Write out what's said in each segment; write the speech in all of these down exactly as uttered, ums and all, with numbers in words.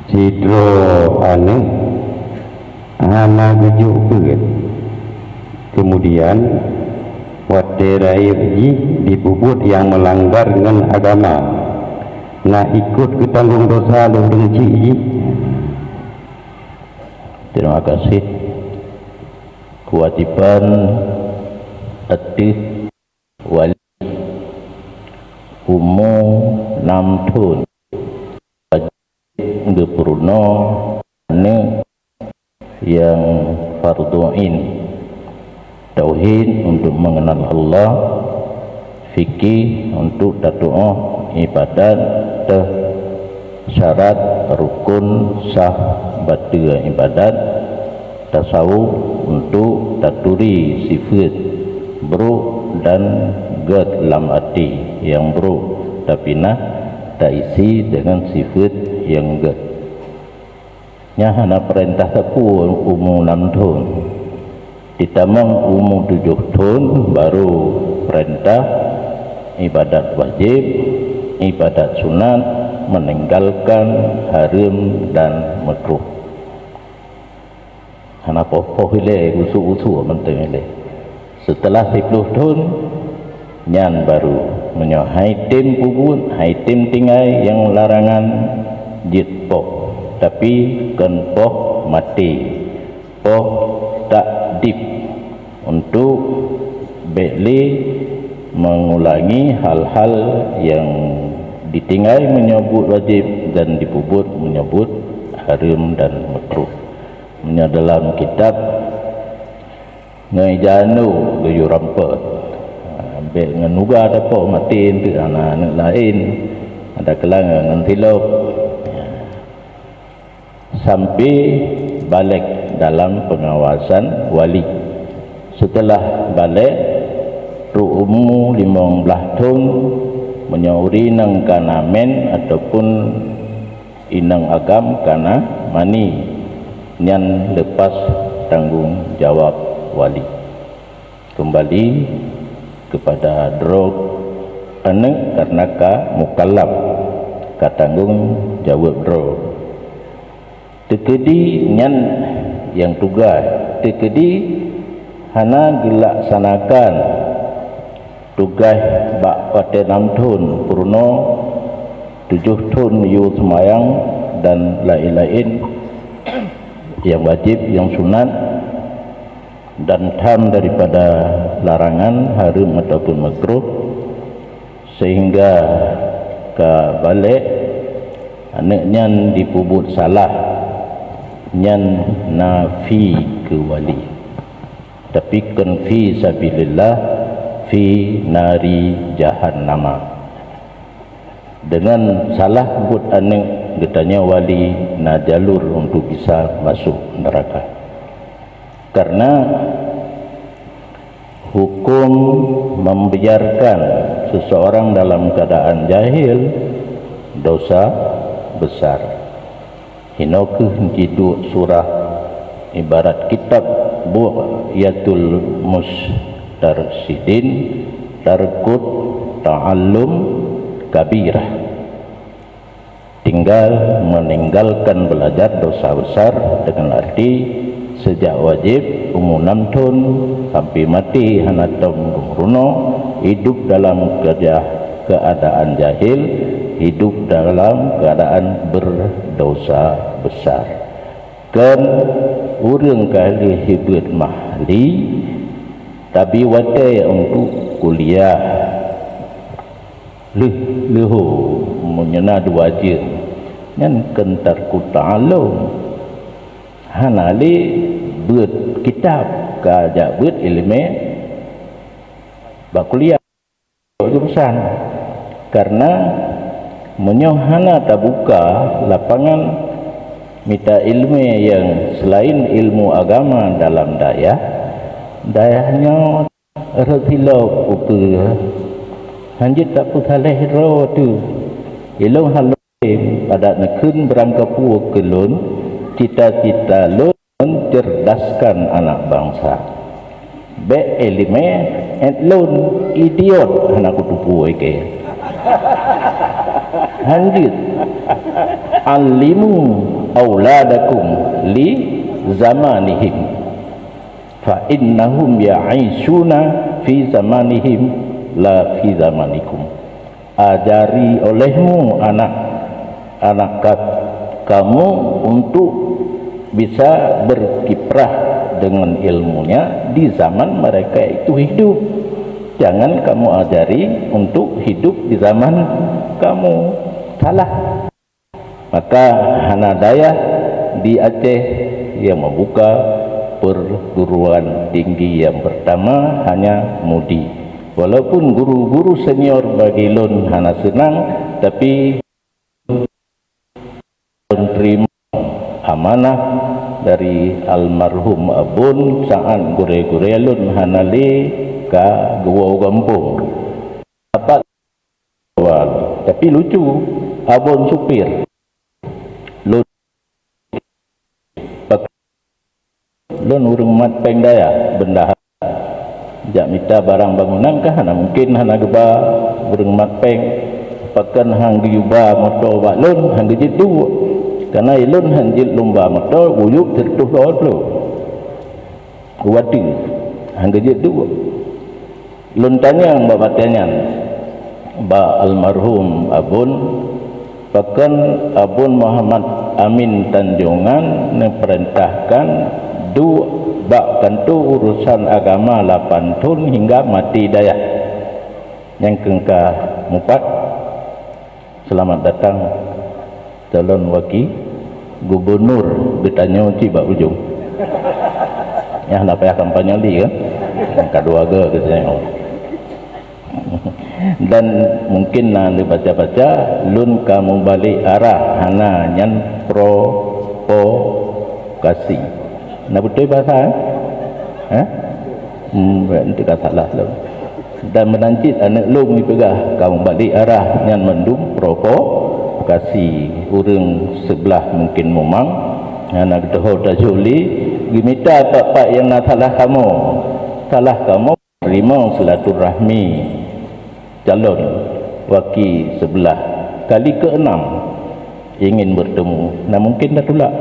Sidroe aneuëk hana geujok beuet. Keumudian, watée rayeuk jih jipeubuet nyang meulanggar ngon agama, na ikot geutanggong dosa lé ureuëng chik jih? Terima kasih. Keuwajéban ateueh wali umu nam thon wajéb geupeurunoe aneuëk nyang fardhu ain, tauhid untuk mengenal Allah, fikih untuk tatuoh ibadat, teuh syarat rukun sah bateue ibadat, tasawuf untuk taturi sifeuet brok dan gét lam até nyang brok, tapi na taisi deungon sifeuet nyang gét. Nyan hana peurintah sapeue umu nam thon. Ditamong umu tujoh thon baru peurintah ibadat wajéb, ibadat sunat, meninggalkan hareuem dan makruh. Hana poh-poh ilée, gusuk-gusuk mantong ilée. Seuteulah siploh thon, nyan baru, meunyoe hai tem peubuet, hai tem tinggai nyang larangan, jeuet poh, tapi kon poh maté, poh takdib, untuk bék lé mengulangi hal-hal nyang ditinggai meunyoe buet wajéb dan dipeubuet meunyoe buet hareuem dan makruh. Meunyoe dalam kitab ngon ija anu geuyue rampot, ha, bék ngon uga tapoh maté eunteuk hana aneuëk laén, ada keulangan ngon silop. Sampai balek dalam pengawasan wali. Seuteulah balek, trok umu limong blaih thon, meunyoe ureuëng inong ka na mén ataupun inong agam ka na mani, nyan leupas tanggong jawab wali. Keumbali keupada droe aneuëk, kareuna ka mukallaf, ka tanggong jaweueb droe. Teukeudi nyan nyang tugaih, teukeudi hana geulaksanakan tugaih bak watée nam thon peurunoe, tujoh thon yue seumayang dan laén-laén nyang wajéb, nyang sunat, dan tham daripada larangan, hareuem ataupun makruh, sehingga ka balek aneuëk nyan jipeubuet salah, nyan na fi keu wali. Tapi kon fi sabilillah, fi nari jahannama. Dengan salah buet aneuëk geutanyoe wali na jalur untuk bisa masuk neraka. Karena hukum membiarkan seseorang dalam keadaan jahil dosa besar. Inoe kheueh jiduek surah ibarat kitab Bughyatul Mustarsyidin, tarkut ta'allum kabirah. Tinggal meninggalkan belajar dosa besar dengan arti sejak wajib umur enam tahun sampai mati hana tom geumeurunoe, hidup dalam kejah-, keadaan jahil, hidup dalam keadaan berdosa besar. Kan ureuëng ka lheueh hibuet mahli, tapi watée untuk kuliah. Lheueh leuho meunyoe na dua jeuem, nyan kheun tarku ta'allum. Hana lé beuet kitab, ka jak beuet iéleumé bak kuliah jurusan. Karena meunyoe hana tabuka lapangan mita iéleumé nyang seulaén ilmu agama dalam dayah, dayah nyoe rhot silop ukeue, hanjeuet tapeusaléh droe teuh. Ilôn hana lôn padat neukheun beurangkapeue keu lôn, cita-cita lôn mencerdaskan anak bangsa. Bék iéleumé, ét lôn, idiot, hana kuteupeu ikée. Hanjeuet, alimu, auladakum li zamanihim, fa innahum ya'ishuna fi zamanihim la fi zamanikum. Ajari olehmu anak-anak ka-, kamu untuk bisa berkiprah dengan ilmunya di zaman mereka itu hidup. Jangan kamu ajari untuk hidup di zaman kamu. Salah. Maka hana daya di Aceh yang membuka perguruan tinggi yang pertama hanya MUDI. Walaupun guru-guru senior bagi lôn hana seunang, tapi lôn teurimong amanah dari almarhum Abon saat gurée-gurée lôn hana lé ka geuwoe gampông. Dapat Wah, tapi lucu, Abon supir. Lôn, lôn ureueng mat péng dayah, bendahara. Jak mita barang bangunan kan hana mungkin hana geuba ureueng mat péng. Pakon han geuyue ba moto bak lôn, han geujeuet duek. Karena lôn han jeuet lôn ba moto, guyueb sireutôh dua ploh. Watèe han geujeuet duek. Lôn tanyong bak watèe nyan bak almarhum Abon, pakon Abon Muhammad Amin Tanjongan neupeurintahkan duek bak kantô urusan agama lapan thon hingga maté dayah. Nyang keu ka mupat. Selamat datang calon wakil gubernur geutanyoe cit bak ujong. Nyang hana payah kampanye lé kan? Nyang ka dua go geutanyoe. Dan mungkin na lé baca-baca, lôn ka mubalek arah hana nyan provokasi. Na beutôi bahasa, eh? Eh? Hmm, nanti ka salah lom. Dan meunan cit aneuk lôn jipeugah, "Kamoe balik arah nyan mandum provokasi." Ureueng seublah mungkin mumang, hana geutuho tajôh lé, geumita pat-pat nyang na salah kamoe. Salah kamoe teurimong silaturahmi calon waki seublah kali keenam. Ingin bertemu, nah mungkin tatulak.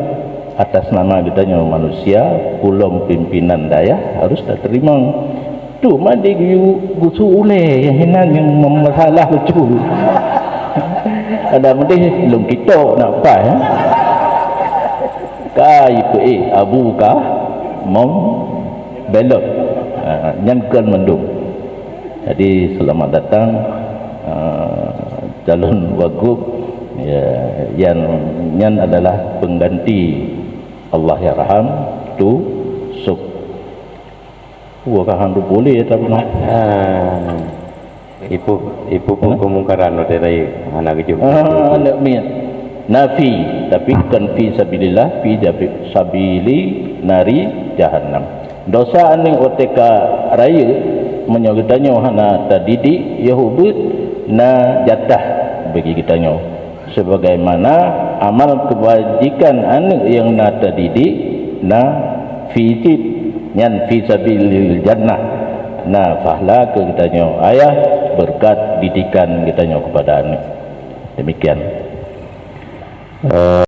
Atas nama geutanyoe manusia, ulôn pimpinan dayah harus tateurimong. Tu mah di geu-, geusu ulèe nyang hinan nyang meumasalah lucu. Ada meudeh lôn kitok nak paih, eh. Kai peuék abu ka mom belot. Ha, nyan kon mandum. Jadi, selamat datang, eh, calon wagub. Ya, yan, nyan adalah pengganti Allahyarham Tu Sop. Wah, ka han boleh ya, tapi nah. Ah. Ipu, ipu pun kemungkaran watèe rayeuk hana geujok. Ah, aneuk miet. Nafi, tapi kon fi sabilillah, fi jabi-, sabili nari jahannam. Dosa aneuk watèe ka rayeuk, meunyoe geutanyoe hana tadidik, yôh ubit na jatah bagi geutanyoe. Sebagaimana amal kebajikan aneuk nyang na tadidik, na fi jib, nyan fi sabilil jannah, na pahala keu geutanyoe ayah beureukat didikan geutanyoe keupada aneuk. Demikian. Eh,